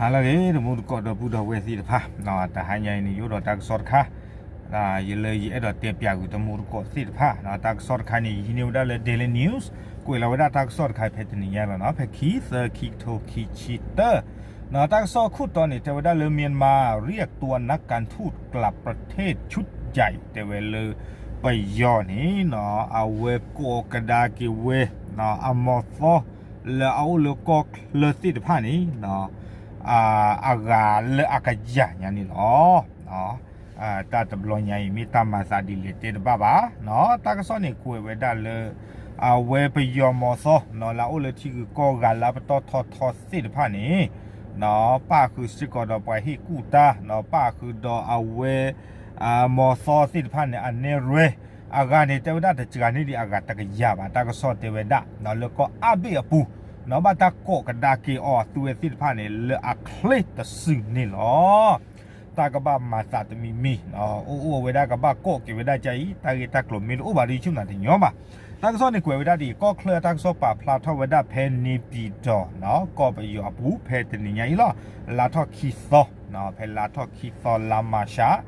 ဟါလၢအဂ့ၤ တမူတကိးဒီပုၢ်ဒီဝဲၢ်သ့ၣ်တဖၣ်, တဟါညါအံၤန့ၣ် ယအိၣ်ဒီးတၢ်ကစီၣ်တခါ ယလၢယအဲၣ်ဒိးတဲပၠးကွံာ်တမူတကိးသ့ၣ်တဖၣ်, တၢ်ကစီၣ်တခါန့ၣ် ယဟံးန့ၢ်ဝဲဒၣ်လၢ Daily News, ကွဲးလီၤဝဲဒၣ်တၢ်ကစီၣ်တခါဖဲတနံၤညါလီၤနီၤ, ဖဲခံ သၢ ခံကထိခံဆံတၢ, တၢ်ကစီၣ်ခိၣ်တီန့ၣ် တဲဝဲဒၣ်လၢ မြန်မာ เรียกตัวนักการทูตกลับประเทศชุดใหญ่ တဲဝဲလၢ ပယီၤန့ၣ် အဝဲကိးကဒါက့ၤဝဲ အမီၤသီ လၢအအိၣ်လၢကီၢ်ချၢသ့ၣ်တဖၣ်န့ၣ် အဂၤလၢအကယၤညါန့ၣ်လီၤ. တၢ်တဘျီညါအံၤ မ့ၢ်တၢ်မၤသးဒ်လဲၣ်တဲတဘၣ်ဘၣ်, တၢ်ကစီၣ်န့ၣ်ကွဲးဝဲဒၣ်လၢ အဝဲပယီၤမီၤသီ လၢအအိၣ်လၢထံဂုၤကီၢ်ဂၤလၢအပတီၢ်ထီထီသ့ၣ်တဖၣ်န့ၣ် ပၣ်ဃုာ်စ့ၢ်ကီးဒီးပှၤဟ့ၣ်ကူၣ်တၢ်, ပၣ်ဃုာ်ဒီးအဝဲ မီၤသီသ့ၣ်တဖၣ်န့ၣ် အနဲၣ်ရွဲ အဂၤန့ၣ် တဲဝဲဒၣ်တစှၤန့ၢ်ဒံးအဂၤတကယၤဘၣ်, တၢ်ကစီၣ်တဲဝဲဒၣ် လၢကီၢ်အါဘ့ၣ်အပူၤ ဘၣ်တၢ်ကိးကဒါက့ၤအီၤအသုဝဲသ့ၣ်တဖၣ်န့ၣ် လၢအချ့တစုန့ၣ်လီၤ. တၢ်ကဘၣ်မၤသးတမံၤမံၤ အိၣ်အိၣ်ဝဲဒၣ်ကဘၣ်ကိးက့ၤဝဲဒၣ်ကအံၤ တၢ်ဂ့ၢ်တၢ်ကျိၤမ့ၢ်တအိၣ်ဘၣ်ဒီး ယဆိကမိၣ်တညီဘၣ်. တၢ်ကစီၣ်န့ၣ်ကွဲးဝဲဒၣ်ဒ်အံၤ ကီၢ်ချၢတၢ်ကစီၣ်ပာ်ဖျါထီၣ်ဝဲဒၣ်ဖဲန့ၣ်ပံၤဒီး ကီၢ်ပယီၤအပူၤ ဖဲတနံၤညါအံၤလီၤ. လါထီၣ်ခံသီ ဖဲလါထီၣ်ခံသီ လါမၤရှး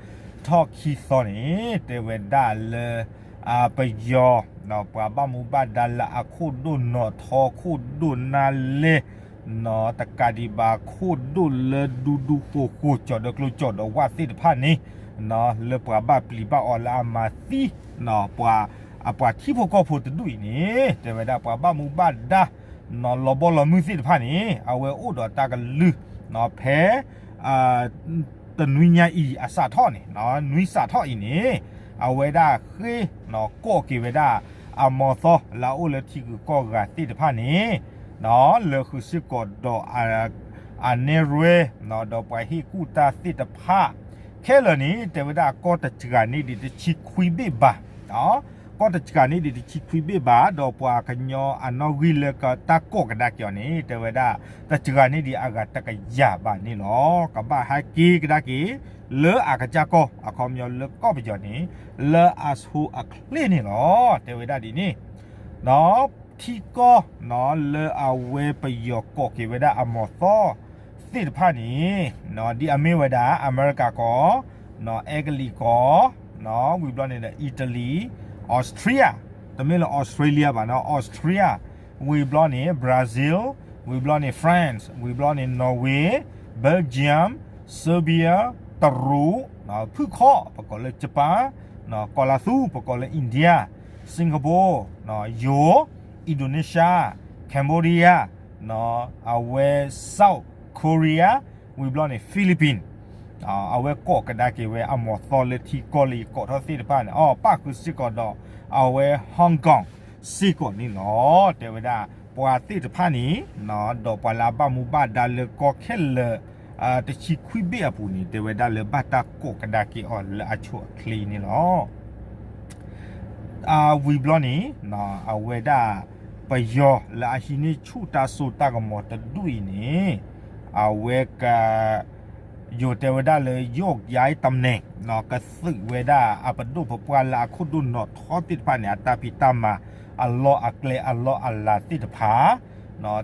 ထီၣ်ခံသီန့ၣ် တဲဝဲဒၣ်လၢ ပယီၤ ပှၤဘၣ်မူဘၣ်ဒါလၢအခိၣ်ဒိၣ်နီၣ်ထီ ခိၣ်ဒိၣ်နါလဲၢ် တကးဒံးဘၣ်ခိၣ်ဒိၣ်လၢဒူဒူဃိၤဃိၤ ကၠီၣ်ဒီးကျိကၠီၣ်ဒီးဝၣ်သ့ၣ်တဖၣ်န့ၣ် လၢပှၤဘၣ်ပျံၤဘၣ်အီၤလၢအမၤသံ ပှၤ အပှၤထံဖိကီၢ်ဖိတဒူၣ်အံၤန့ၣ် တဲဝဲဒၣ်ပှၤဘၣ်မူဘၣ်ဒါ လီၤဘီလီၤမုၢ်သ့ၣ်တဖၣ်န့ၣ် အဝဲအိၣ်ဒီးတၢ်ကလုၢ် ဖဲ တနွံညါအံၤအစးထီၣ်န့ၣ် နွံစးထီၣ်အံၤန့ၣ် အဝဲဒၣ်ဃ့ ကိးက့ၤဝဲဒၣ် အမီၤသီလၢအအိၣ်လၢထံဂုၤကီၢ်ဂၤသ့ၣ်တဖၣ်န့ၣ် လၢဃုာ်စ့ၢ်ကီးဒီး အနဲၣ်ရွဲ ဒီးပှၤဟ့ၣ်ကူၣ်တၢ်သ့ၣ်တဖၣ် ခဲလၢာ်န့ၣ် တဲဝဲဒၣ်ကီၢ်တစှၤန့ၢ်ဒံးတဆံခွံဘ့ၣ်ဘၣ် ကီၢ်တစှၤန့ၢ်ဒံးတဆံခွံဘ့ၣ်ဘၣ် ဒီးပှၤကညီအနီၣ်ဂံၢ်လၢကတၢ်ကိးကဒါက့ၤအီၤန့ၣ် တဲဝဲဒၣ် တစှၤန့ၢ်ဒံးအဂၤတကယၤဘၣ်န့ၣ်လီၤ. ကဘၣ်ဟဲက့ၤကဒါက့ၤ လၢအကစၢ်ကီၢ် အခီပညီလၢကီၢ်ပယီၤန့ၣ် လၢအဆိအချ့န့ၣ်လီၤ. တဲဝဲဒၣ်ဒ်န့ၣ် ဒီးထံကီၢ် လၢအဝဲပယီၤကိးက့ၤဝဲဒၣ်အမီၤသီသ့ၣ်တဖၣ်န့ၣ် ဒ်အမ့ၢ်ဝဲဒၣ် အမဲရကၤကီၢ် အဲကလံးကီၢ် ဝံၤဘျီန့ၣ်ဒီး Italy, Austria, တမ့ၢ်လၢ Australia ဘၣ်နီၤ Austria, ဝံၤဘျီန့ၣ် Brazil, ဝံၤဘျီန့ၣ် France, ဝံၤဘျီန့ၣ် Norway, Belgium, Serbia, တရူး, ဖုၣ်ခီၣ် ပကိးလၢ Japan, ကီၤလၤသူ ပကိးလၢ India, Singapore, ယိၤ Indonesia, Cambodia, အဝဲ South Korea, ဝံၤဘျီန့ၣ် Philippines, အဝဲကိးကဒါက့ၤဝဲအမီၤသီလၢထံကီၢ်လၢယကိးထီၣ်သ့ၣ်တဖၣ်န့ၣ် အပၣ်ဃုာ်စ့ၢ်ကီးဒီး အဝဲ Hong Kong စ့ၢ်ကီးန့ၣ်လီၤ. တဲဝဲဒၣ် ပှၤသ့ၣ်တဖၣ်န့ၣ် ဒီးပှၤလၢအဘၣ်မူဘၣ်ဒါလၢကီၢ်ခဲလၢာ် တဆံခွံဘ့ၣ်အပူၤန့ၣ် တဲဝဲဒၣ်လၢဘၣ်တၢ်ကိးကဒါက့ၤအီၤလၢအဆိအချ့အံၤန့ၣ်လီၤ. ဝံၤဘျီန့ၣ် အဝဲဒၣ် ပယီၤလၢအဟံးန့ၢ်ဆူၣ်တၢ်စိတၢ်ကမီၤတဒူၣ်အံၤန့ၣ် အဝဲက ယိၤတဲဝဲဒၣ်လၢ โยกย้ายตำแหน่ง ကသုးဝဲဒၣ်အပဒိၣ်ပပှၢ်လၢအခိၣ်ဒိၣ်နီၣ်ထီသ့ၣ်တဖၣ်န့ၣ် အတၢ်ဖံးတၢ်မၤ အလီၢ်အကျဲအလီၢ်အလၤသ့ၣ်တဖၣ်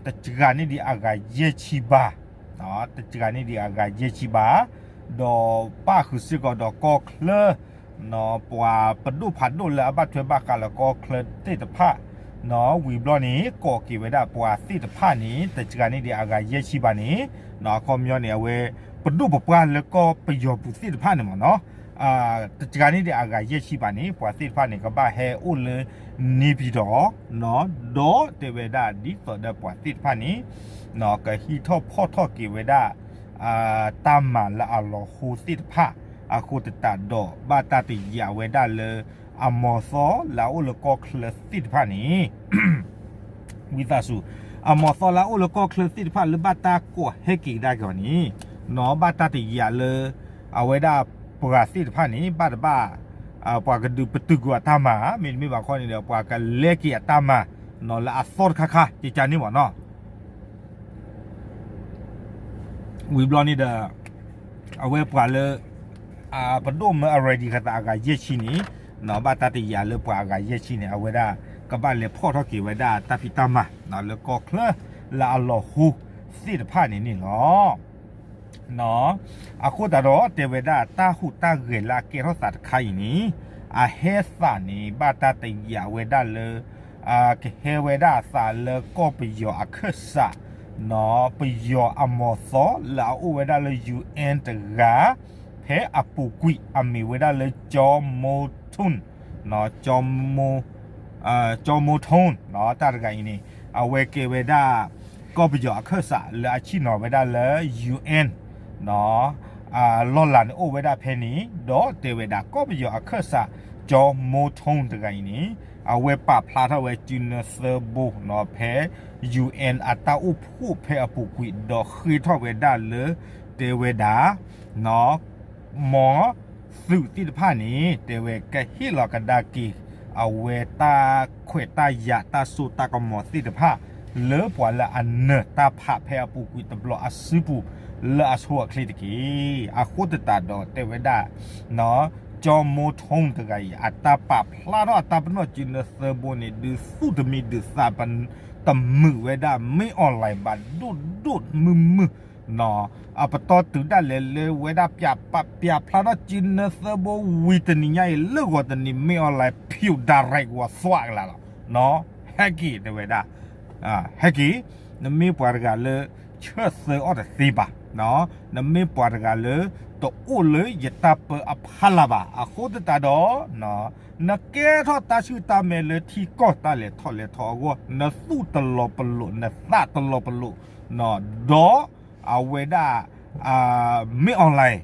တစှၤန့ၢ်ဒံးအဂၤယဲၢ်ဆံဘၣ် တစှၤန့ၢ်ဒံးအဂၤယဲၢ်ဆံဘၣ်, ဒီးပၣ်ဃုာ်စ့ၢ်ကီးဒီးကီၢ်ချၢ ပှၤပဒိၣ်ဖးဒိၣ်လၢအဘၣ်ထွဲဘၣ်ဃးလၢကီၢ်ချၢသ့ၣ်တဖၣ် ဝံၤဘျီန့ၣ် ကိးက့ၤဝဲဒၣ်ပှၤသ့ၣ်တဖၣ်န့ၣ် တစှၤန့ၢ်ဒံးအဂၤယဲၢ်ဆံဘၣ်န့ၣ် အခီပညီန့ၣ် အဝဲ ပဒိၣ်ပပှၢ်လၢကီၢ်ပယီၤပူၤသ့ၣ်တဖၣ်န့ၣ်မ့ၢ်နီၤ တစှၤန့ၢ်ဒံးအဂၤယဲၢ်ဆံဘၣ်န့ၣ် ပှၤသ့ၣ်တဖၣ်န့ၣ် ကဘၣ်ဟဲအိၣ်လၢ နေပြည်တော် ဒီးတဲဝဲဒၣ်ဒ်သိးဒီးပှၤသ့ၣ်တဖၣ်န့ၣ် ကဟံးထီၣ်ဖီၣ်ထီၣ်က့ၤဝဲဒၣ် တၢ်မၤလၢအလီၤဟိသ့ၣ်တဖၣ် အဃိသတးဒီး ဘၣ်တၢ်တယာ်ဝဲဒၣ်လၢ အမီၤသီလၢအအိၣ်လၢကီၢ်ချၢသ့ၣ်တဖၣ်န့ၣ် ဝံသးစူၤ အမီၤသီလၢအအိၣ်လၢကီၢ်ချၢသ့ၣ်တဖၣ်လၢဘၣ်တၢ်ကိးဟဲက့ၤကဒါက့ၤအီၤန့ၣ် ဘၣ်တၢ်တယာ်လၢ အဝဲဒၣ်ပှၤသ့ၣ်တဖၣ်န့ၣ် ဘၣ်တဘၣ် ပှၤကဒုးပတုာ်ကွံာ်အတၢ်မၤ မ့တမ့ၢ်ဘၣ်ခီန့ၣ်ဒီး ပှၤကလဲက့ၤအတၢ်မၤ လၢအသီတခါခါ ကကန့ၣ်မ့ၢ်နီၤ ဝံၤဘျီန့ၣ်ဒီး အဝဲပှၤလၢ ပဒိၣ်မၢ already ဃာ်သးအဂၤယဲၢ်ဆံန့ၣ် ဘၣ်တၢ်တယာ်လၢပှၤအဂၤယဲၢ်ဆံန့ၣ် အဝဲဒၣ်ကဘၣ်လဲၤဖီၣ်ထီၣ်က့ၤဝဲဒၣ်တၢ်ဖံးတၢ်မၤ လၢကီၢ်ချၢလၢအလီၤဟိသ့ၣ်တဖၣ်န့ၣ်န့ၣ်လီၤ. အဃိသတးဒီးတဲဝဲဒၣ်တၢ်ဟူးတၢ်ဂဲၤလၢအကဲထီၣ်သးတခါအံၤန့ၣ်, အဟဲသးန့ၣ် ဘၣ်တၢ်တယာ်ဝဲဒၣ်လၢ ကဟဲဝဲဒၣ်အသးလၢကီၢ်ပယီၤအခၢၣ်စး ပယီၤအမီၤသီလၢအအိၣ်ဝဲဒၣ်လၢ ယူၣ်အဲၣ် တဂၤ ဖဲအပူၤကွံာ် အမ့ၢ်ဝဲဒၣ်လၢကၠီမိထိၣ် ကၠီမိ ကၠီမိထိၣ် တၢ်တဂၤအံၤန့ၣ် အဝဲကဲဝဲဒၣ် ကီၢ်ပယီၤအခၢၣ်စးလၢအဆ့ၣ်နီၤဝဲဒၣ်လၢ ယူၣ်အဲၣ် လီၢ်လၤန့ၣ်အိၣ်ဝဲဒၣ်ဖဲန့ၣ် ဒီးတဲဝဲဒၣ်ကီၢ်ပယီၤအခၢၣ်စး ကၠီမိထိၣ် တဂၤအံၤန့ၣ် အဝဲပာ်ဖျါထီၣ်ဝဲကၠုနၢသၢဘိနီၤ ဖဲ ယူၣ်အဲၣ် အတၢ်အိၣ်ဖှိၣ်ဖဲအပူၤကွံာ် ဒီးဃ့ထီၣ်ဝဲဒၣ်လၢ တဲဝဲဒၣ် မ် သုးသ့ၣ်တဖၣ်န့ၣ် တဲဝဲကဟ့ၣ်လီၤကဒါက့ၤ အဝဲတၢ်ခွဲးတၢ်ယာ်တၢ်စိတၢ်ကမီၤသ့ၣ်တဖၣ် လၢပှၤလၢအနၢၤတၢ်ဖးဖဲအပူၤကွံာ်တဘျီအစုပူၤ လၢအဆိအချ့တက့ၢ်. အဃိသတးဒီးတဲဝဲဒၣ် ကၠီမိထိၣ် တဂၤအံၤ အတၢ်ပာ်ဖျါထီၣ်အတၢ်ပနီၣ်ကၠုနၢသၢဘိန့ၣ် ဒုးသူၣ်တမံၤဒုးသးတမုာ်ဝဲဒၣ် မ့ၢ် online ဘၣ်ဒိၣ်ဒိၣ်မုၢ်မုၢ် အပတီၢ်တုၤဒၣ်လဲာ်လၢဝဲဒၣ် ပၠးပၠးဖျါထီၣ်ကၠုနၢသၢဘိဝံၤတနံၤညါအံၤ လၢဂီၤတနံၤ မ့ၢ် online ဖၠူး direct ဝဲသွးကလါလီၤ. ဟဲက့ၤ တဲဝဲဒၣ် ဟဲက့ၤ နမ့ၢ်ပှၤတဂၤလၢ ဆၢသၢအီၤတသ့ဘၣ်, နမ့ၢ်ပှၤတဂၤလၢ တအိၣ်လၢယတၢ်ပၢအဖီလာ်ဘၣ်. အဃိသတးဒီး နကဲထီၣ်တၢ်ဆူၣ်တၢ်မဲာ်လၢထံကီၢ်တၢ်လဲၤထီၣ်လဲၤထီအဂီၢ် နသူၣ်တလီၤပလိာ် နသးတလီၤပလိာ် ဒီးအဝဲဒၣ် မ့ၢ် online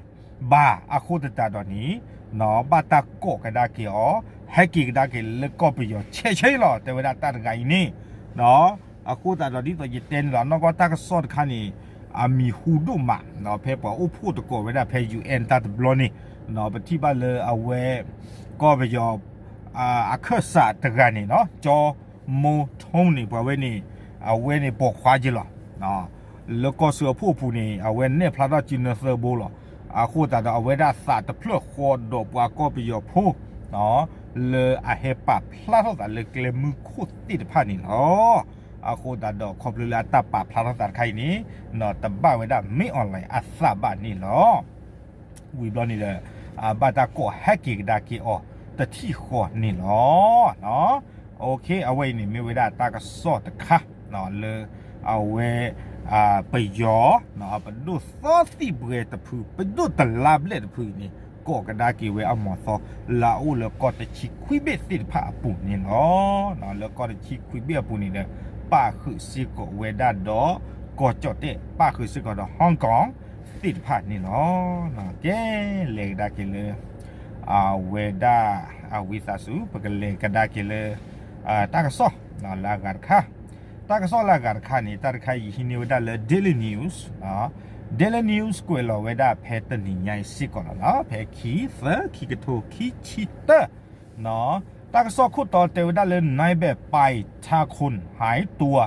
ဘၣ်. အဃိသတးဒီးန့ၣ် ဘၣ်တၢ်ကိးကဒါက့ၤအီၤ ဟဲက့ၤကဒါက့ၤလၢကီၢ်ပယီၤဆဲးဆဲးလီၤ တဲဝဲဒၣ်တၢ်တဂၤအံၤန့ၣ်. အဃိသတးဒီးဒ်သိးယတဲန့ၣ်လီၤ နီၢ်ကီၢ်တၢ်ကစီၣ်တခါန့ၣ် အမံၤဟူဒိၣ်မး ဖဲပှၤအိၣ်ဖှိၣ်တကိးဝဲဒၣ်ဖဲ ယူၣ်အဲၣ် တၢ်တဘျီန့ၣ် ပထံၣ်ဘၣ်လၢအဝဲ ကီၢ်ပယီၤ အခၢၣ်စးတဂၤန့ၣ် ကၠီမိထိၣ်န့ၣ် ပှၤဝဲန့ၣ် အဝဲန့ၣ်ပိာ်ခွါက့လီၤ. လၢကီၢ်ဆူအဖှိၣ်အပူၤန့ၣ် အဝဲနဲၣ်ဖျါထီၣ်ကၠုနၢသၢဘိလီၤ. အဃိသတးဒီးအဝဲဒၣ်သးတဖျၢၣ်ဃီဒီးပှၤကီၢ်ပယီၤဖိ လၢအဟဲပာ်ဖျါထီၣ်သးလၢကျဲမုၢ်ခိၣ်သ့ၣ်တဖၣ်န့ၣ်လီၤ. အဃိသတးဒီးခီဖျိလၢအတၢ်ပာ်ဖျါထီၣ်သးတခါအံၤန့ၣ် တဘၣ်ဝဲဒၣ် မ့ၢ် online အသးဘၣ်န့ၣ်လီၤ. ဝံၤဘျီန့ၣ်ဒီး ဘၣ်တၢ်ကိးဟဲက့ၤကဒါက့ၤအီၤတထံၣ်ဃီန့ၣ်လီၤ. အဝဲအံၤန့ၣ် မ့ၢ်ဝဲဒၣ်တၢ်ကစီၣ်တခါ လၢ အဝဲ ပယီၤ ပဒိၣ်သီသံၣ်ဘှဲတဖု ပဒိၣ်တလါဘျဲၣ်တဖုအံၤန့ၣ် ကိးကဒါက့ၤဝဲအမီၤသီ လၢအအိၣ်လၢကီၢ်တဆံခွံဘ့ၣ်သ့ၣ်တဖၣ်အပူၤန့ၣ်လီၤ. လၢကီၢ်တဆံခွံဘ့ၣ်အပူၤန့ၣ်ဒီး ပၣ်ဃုာ်စ့ၢ်ကီးဝဲဒၣ်ဒီး ကီၢ်ကၠီၣ်တဲၣ် ပၣ်ဃုာ်စ့ၢ်ကီးဒီး Hong Kong သ့ၣ်တဖၣ်န့ၣ်လီၤ. ကဲ လဲၤကဒါက့ၤလၢ အဝဲဒၣ် အဝံသးစူၤ ပကလဲၤကဒါက့ၤလၢ တၢ်ကစီၣ် လၢအဂၤတခါ တၢ်ကစီၣ်လၢအဂၤတခါန့ၣ် တၢ်တခါအံၤဟံးန့ၢ်ဝဲဒၣ်လၢ Daily News, Daily News ကွဲးလီၤဝဲဒၣ်ဖဲတနံၤညါအံၤစ့ၢ်ကီးလီၤ. ဖဲခံ သၢ ခံကထိ ခံဆံတၢ တၢ်ကစီၣ်ခိၣ်တီတဲဝဲဒၣ်လၢ นายแบบ ไป ทาคน หายตัว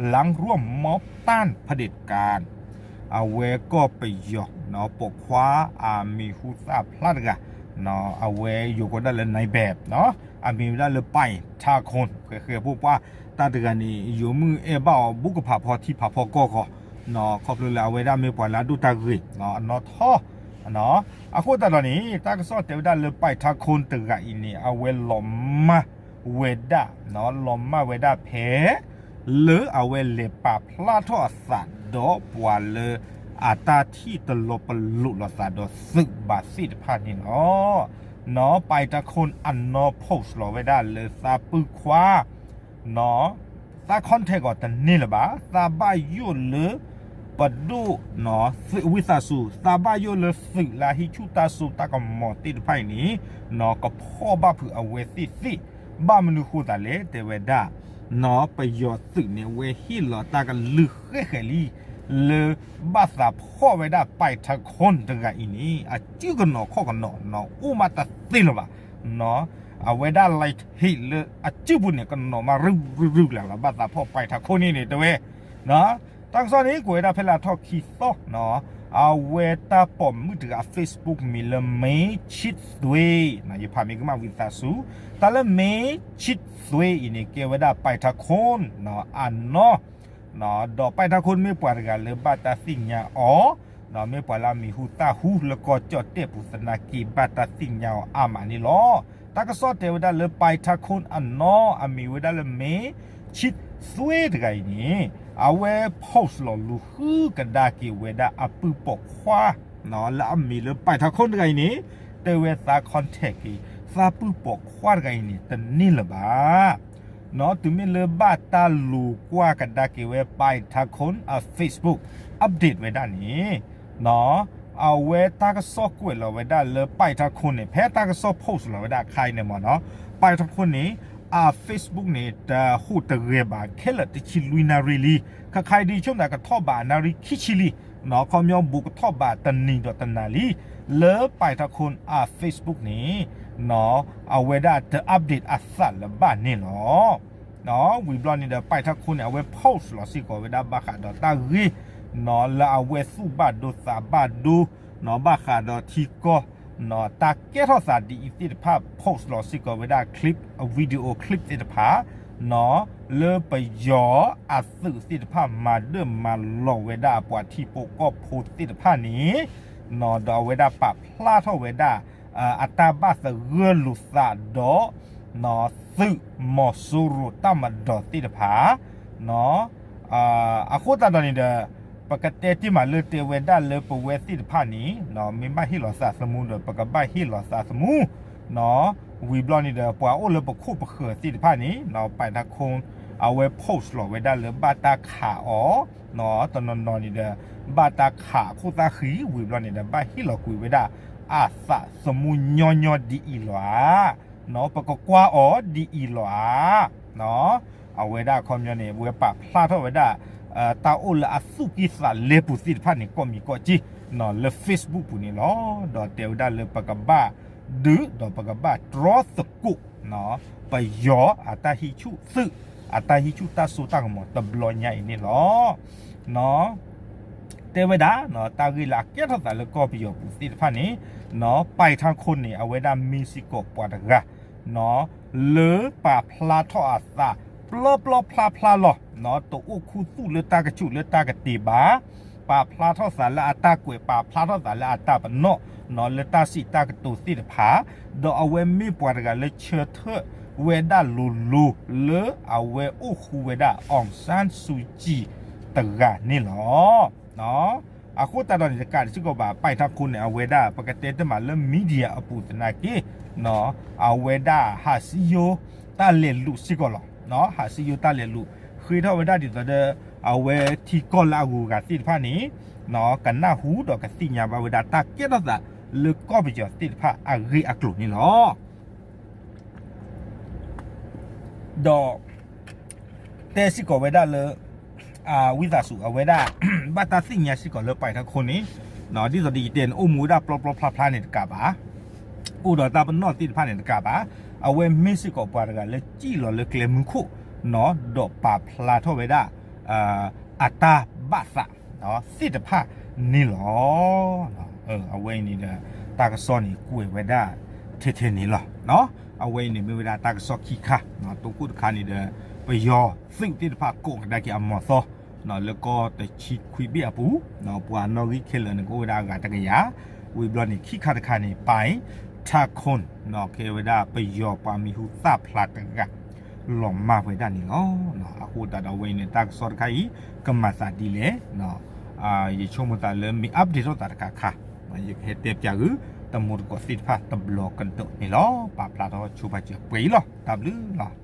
หลังร่วมม็อบต้านเผด็จการ အဝဲကီၢ်ပယီၤ ပိာ်ခွါအမံၤဟူသၣ်ဖျါတဂၤ အဝဲယိၤကိးဒၣ်လၢ นายแบบ အမံၤဝဲဒၣ်လၢ ไป ทาคน ဃဲၤဃဲၤဖိပှၢ် တၢ်တဂၤန့ၣ် ယိၤမုၣ်အဲၣ်ဘၣ်အီၤ ဘူးကဖးဖီထံဖးဖီကီၢ်ဃီ ခီဖျိလၢအဝဲဒၣ်မ့ၢ်ပှၤလၢအဒိၣ်တၢ်ဂ့ၤ အနီၢ်ထီၣ် အဃိသတးဒီးန့ၣ် တၢ်ကစီၣ်တဲဝဲဒၣ်လၢ ไป ทาคน တဂၤအံၤန့ၣ် အဝဲလီၤမၢ်ဝဲဒၣ် လီၤမၢ်ဝဲဒၣ်ဖဲ လၢအဝဲလဲၤပာ်ဖျါထီၣ်အသးဒီးပှၤလၢ အတၢ်ထံၣ်တလီၤပလိာ်လိာ်သးဒီးသုးဘၣ်သ့ၣ်တဖၣ်န့ၣ်လီၤ. နီၢ် ไป ทาคน အနီၢ် post လီၤဝဲဒၣ်လၢသးပုၢ်ခွါ နီၢ် သး contact အီၤတန့ၢ်လၢၤဘၣ် သးဘၣ်ယိၣ်လၢ ပဒိၣ် သုးဝံသးစူၤ သးဘၣ်ယိၣ်လၢသုးလၢအဟံးဆူၣ်တၢ်စိတၢ်ကမီၤသ့ၣ်တဖၣ်အံၤန့ၣ် နီၢ် ကဖီၣ်ဘၣ်ဖုးအဝဲသ့ၣ်သ့ၣ် ဘၣ်မနုၤဃိသးလဲၣ် တဲဝဲဒၣ် နီၢ် ပယီၤသုးန့ၣ် အဝဲဟ့ၣ်လီၤတၢ်ကလုၢ်ဃဲၣ်ဃဲၣ်လံ လၢဘၣ်သးဖီၣ်ဝဲဒၣ် ไป ทาคน တဂၤအံၤန့ၣ် အစုကနီၤခီၣ်ကနီၤ နီၢ် အိၣ်မးတသ့လၢၤဘၣ် နီၢ် အဝဲဒၣ် ไลเทค လၢအစုပူၤန့ၣ် ကနီၤမးရုၢ်ရုၢ်ရုၢ်လၢ်လီၤ ဘၣ်သးဖီၣ် ไป ทาคน န့ၣ်န့ၣ် တဲဝဲ တၢ်ကစီၣ်န့ၣ် ကွဲးဝဲဒၣ်ဖဲလၢအထီၣ်ခံသီ နီၢ် အဝဲတၢ်ပိာ်မုၣ်တဂၤအ Facebook မံၤလၢ မ့ၢ်ဆံသွ့ နီၢ် ယဖးမ့ၢ်ကမၣ်ဝံသးစူၤ တၢ်လၢ မ့ၢ်ဆံသွ့ အံၤန့ၣ် ကဲဝဲဒၣ် ไป ทาคน နီၢ် အနီၢ် ဒီး ไป ทาคน မ့ၢ်ပှၤတဂၤလၢဘၣ်တၢ်သ့ၣ်ညါအီၤ မ့ၢ်ပှၤလၢအမံၤဟူသၣ်ဟူလၢကီၢ်ကၠီၣ်တဲၣ်ပူၤသနာ်က့ ဘၣ်တၢ်သ့ၣ်ညါအီၤအါမးန့ၣ်လီၤ. တၢ်ကစီၣ်တဲဝဲဒၣ်လၢ ပၢ်ထးခိၣ်အနီၢ် အမံၤဝဲဒၣ်လၢ မ့ၢ်ဆံသွ့တဂၤအံၤန့ၣ် အဝဲ post လီၤလူၤဃုကဒါက့ၤဝဲဒၣ်အပုၢ်ပိာ်ခွါ လၢအမံၤလၢ ပၢ်ထးခိၣ်တဂၤအံၤန့ၣ် တဲဝဲသး contact က့ၤ သးပုၢ်ပိာ်ခွါတဂၤအံၤန့ၣ် တန့ၢ်လၢၤဘၣ်. တုၤမ့ၢ်လၢဘၣ်တၢ်လူၤကွၢ်ကဒါက့ၤဝဲ ပၢ်ထးခိၣ်အ Facebook update ဝဲဒၣ်န့ၣ် အဝဲတၢ်ကစီၣ်ကွဲးလီၤဝဲဒၣ်လၢ ပၢ်ထးခိၣ်န့ၣ် ဖဲတၢ်ကစီၣ် post လီၤဝဲဒၣ်အခါအံၤန့ၣ်မ့ၢ်နီၤ ပၢ်ထးခိၣ်န့ၣ် အ Facebook န့ၣ် တဟူးတဂဲၤဘၣ် ခဲလၢာ်တဆံလွံၢ်နၣ်ရံၣ်လံ. ခါခါအံၤဒ်ဆိကမိၣ် ကထီၣ်ဘးနၣ်ရံၣ်ခံဆံလံ. ခီပညီဘူးကထီၣ်ဘးတနံၤဒီးတနၤလံ လၢပၢ်ထးခိၣ်အ Facebook န့ၣ် အဝဲဒၣ်တ update အသးလၢၤဘၣ်န့ၣ်လီၤ. ဝံၤဘျီန့ၣ်ဒီး ပၢ်ထးခိၣ်န့ၣ် အဝဲ post လီၤစ့ၢ်ကီးဝဲဒၣ်ဘၣ်ဃးဒီးတၢ်ဂ့ၢ် လၢအဝဲသူၣ်ဘၣ်ဒိသးဘၣ်ဒိ ဘၣ်ဃးဒီးထံကီၢ် တၢ်ကဲထီၣ်သးဒ်အံၤသ့ၣ်တဖၣ် post လီၤစ့ၢ်ကီးဝဲဒၣ် clip video clip သ့ၣ်တဖၣ် လၢပယီၤအသုးသ့ၣ်တဖၣ် မၤဒၢၣ်မၤလီၤဝဲဒၣ်အပှၤထံဖိကီၢ်ဖိသ့ၣ်တဖၣ်န့ၣ် ဒီးအဝဲဒၣ်ပာ်ဖျါထီၣ်ဝဲဒၣ် အတၢ်ဘၣ်သဂၢၢ်လိာ်သးဒီး သုးမီၤစိရိၤတၢ်မၤဒီးသ့ၣ်တဖၣ် အဃိသတးဒီးန့ၣ်ဒီး ပကတဲတ့ၢ်မးလၢတဲဝဲဒၣ်လၢပဝဲသ့ၣ်တဖၣ်န့ၣ် မ့ၢ်ဘၣ်ဟ့ၣ်လီၤသးသမူဒီး ပကဘၣ်ဟ့ၣ်လီၤသးသမူ ဝံၤဘျီန့ၣ်ဒီး ပှၤအိၣ်လၢပခိၣ်ပဃၢၤသ့ၣ်တဖၣ်န့ၣ် ပၢ်ထးခိၣ် အဝဲ post လီၤဝဲဒၣ်လၢဘၣ်တၢ်ခးအီၤ တနီၤနီၤန့ၣ်ဒီး ဘၣ်တၢ်ခးအခိၣ်သၣ်ဃံ ဝံၤဘျီန့ၣ်ဒီး ဘၣ်ဟ့ၣ်လီၤကွံာ်ဝဲဒၣ် အသးသမူညီညီဒ်အံၤလီၤဧါ ပကကွၢ်အီၤဒ်အံၤလီၤဧါ အဝဲဒၣ်အခီပညီန့ၣ် အဝဲပာ်ဖျါထီၣ်ဝဲဒၣ် တၢ်အိၣ်လၢအသူၣ်ကံၢ်သးလဲပူၤသ့ၣ်တဖၣ်န့ၣ် ကိးမံၤကိးက့ လၢ Facebook ပူၤန့ၣ်လီၤ. ဒီးတဲဝဲဒၣ်လၢပကဘၣ်ဒုး ဒီးပကဘၣ်တြီသကိး ပယီၤအတၢ်ဟံးဆူၣ်သုး အတၢ်ဟံးဆူၣ်တၢ်စိတၢ်ကမီၤတဘျီညါအံၤန့ၣ်လီၤ. တဲဝဲဒၣ် တၢ်ဂ့ၢ်လၢအကဲထီၣ်သးလၢကီၢ်ပယီၤပူၤသ့ၣ်တဖၣ်န့ၣ် ပၢ်ထးခိၣ်န့ၣ် အဝဲဒၣ်မ့ၢ်စ့ၢ်ကီးပှၤတဂၤ လၢပာ်ဖျါထီၣ်အသး ပျီပျီဖျါဖျါလီၤ. တအိၣ်ခူသူၣ်လၢတၢ်ကဆူးလၢတၢ်ကတ့ၤဘၣ်. ပာ်ဖျါထီၣ်သးလၢအတၢ်ကွဲး ပာ်ဖျါထီၣ်သးလၢအတၢ်ပနီၣ် လၢတၢ်စံးတၢ်ကတိၤသ့ၣ်တဖၣ် ဒီးအဝဲမ့ၢ်ပှၤတဂၤလၢဆၢထၢၣ်ဝဲဒၣ်လိၤလိၤ လၢအဝဲအိၣ်ဃူဝဲဒၣ် အောင်ဆန်းစုကြည် တဂၤန့ၣ်လီၤ. အဃိသတးဒီးန့ၣ် တကးဒံးစ့ၢ်ကီးဘၣ် ပၢ်ထးခိၣ်န့ၣ် အဝဲဒၣ် ပကတဲတ့ၢ်မးလၢ media အပူၤသနာ်က့ အဝဲဒၣ်ဟးစံယိတၢ်လဲၤလူၤစ့ၢ်ကီးလီၤ. ဟးစံယိတၢ်လဲၤလူၤ ဃ့ထီၣ်ဝဲဒၣ်ဒ်သိးဒီး အဝဲထံကီၢ်လၢအဂုၤအဂၤသ့ၣ်တဖၣ်န့ၣ် ကနၢ်ဟူဒီးကသ့ၣ်ညါဘၣ်ဝဲဒၣ်တၢ်ကဲထီၣ်သးလၢကီၢ်ပယီၤသ့ၣ်တဖၣ်အဂ့ၢ်အကျိၤန့ၣ်လီၤ. ဒီး တဲစ့ၢ်ကီးဝဲဒၣ်လၢ ဝံသးစူၤ အဝဲဒၣ် ဘၣ်တၢ်သ့ၣ်ညါစ့ၢ်ကီးလၢပၢ်ထးခိၣ်န့ၣ် ဒ်သိးဒ်ယတဲန့ၣ် အိၣ်မူဝဲဒၣ်ပျီပျီဖျါဖျါန့ၣ်တကးဘၣ် အိၣ်ဒီးတၢ်ပနီၣ်သ့ၣ်တဖၣ်န့ၣ်တကးဘၣ် အဝဲမ့ၢ်စ့ၢ်ကီးပှၤတဂၤလၢစံၣ်လီၤလၢကျဲမုၢ်ခိၣ် ဒီးပာ်ဖျါထီၣ်ဝဲဒၣ် အတၢ်ဘၣ်သးသ့ၣ်တဖၣ်န့ၣ်လီၤ. အဝဲအံၤန့ၣ်ဒီး တၢ်ကစီၣ်န့ၣ်ကွဲးဝဲဒၣ်ထဲထဲန့ၣ်လီၤ. အဝဲအံၤန့ၣ်မ့ၢ်ဝဲဒၣ်တၢ်ကစီၣ်ခံခါ တိခိၣ်တခါန့ၣ်ဒီး ပယီၤသုးသ့ၣ်တဖၣ်ကိးကဒါက့ၤအမီၤသီ လၢကီၢ်တဆံခွံဘ့ၣ်အပူၤ ပှၤနီၣ်ဂံၢ်ခဲလၢာ်န့ၣ် ကအိၣ်ဝဲဒၣ်အဂၤတကယၤ ဝံၤဘျီန့ၣ် ခံခါတခါန့ၣ် ပၢ်ထးခိၣ် ကဲဝဲဒၣ်ပယီၤပှၤမံၤဟူသၣ်ဖျါတဂၤ လီၤမၢ်ဝဲဒၣ်န့ၣ်လီၤ. အဃိသတးဒီးအဝဲအံၤန့ၣ် တၢ်ကစီၣ်တခါအံၤ ကမၤသးဒ်လဲၣ် ယဆိကမိၣ်သးလၢမ့ၢ် update ထီၣ်သးတခါခါ ယကဟဲတဲပၠးဂုာ် တမူတကိးသ့ၣ်တဖၣ်တဘျီကဒီးန့ၣ်လီၤ. ပာ်ဖျါထီၣ်ဆိပာ်စၢၤပှဲၤအံၤလီၤ. တၢ်ဘျုးလီၤ.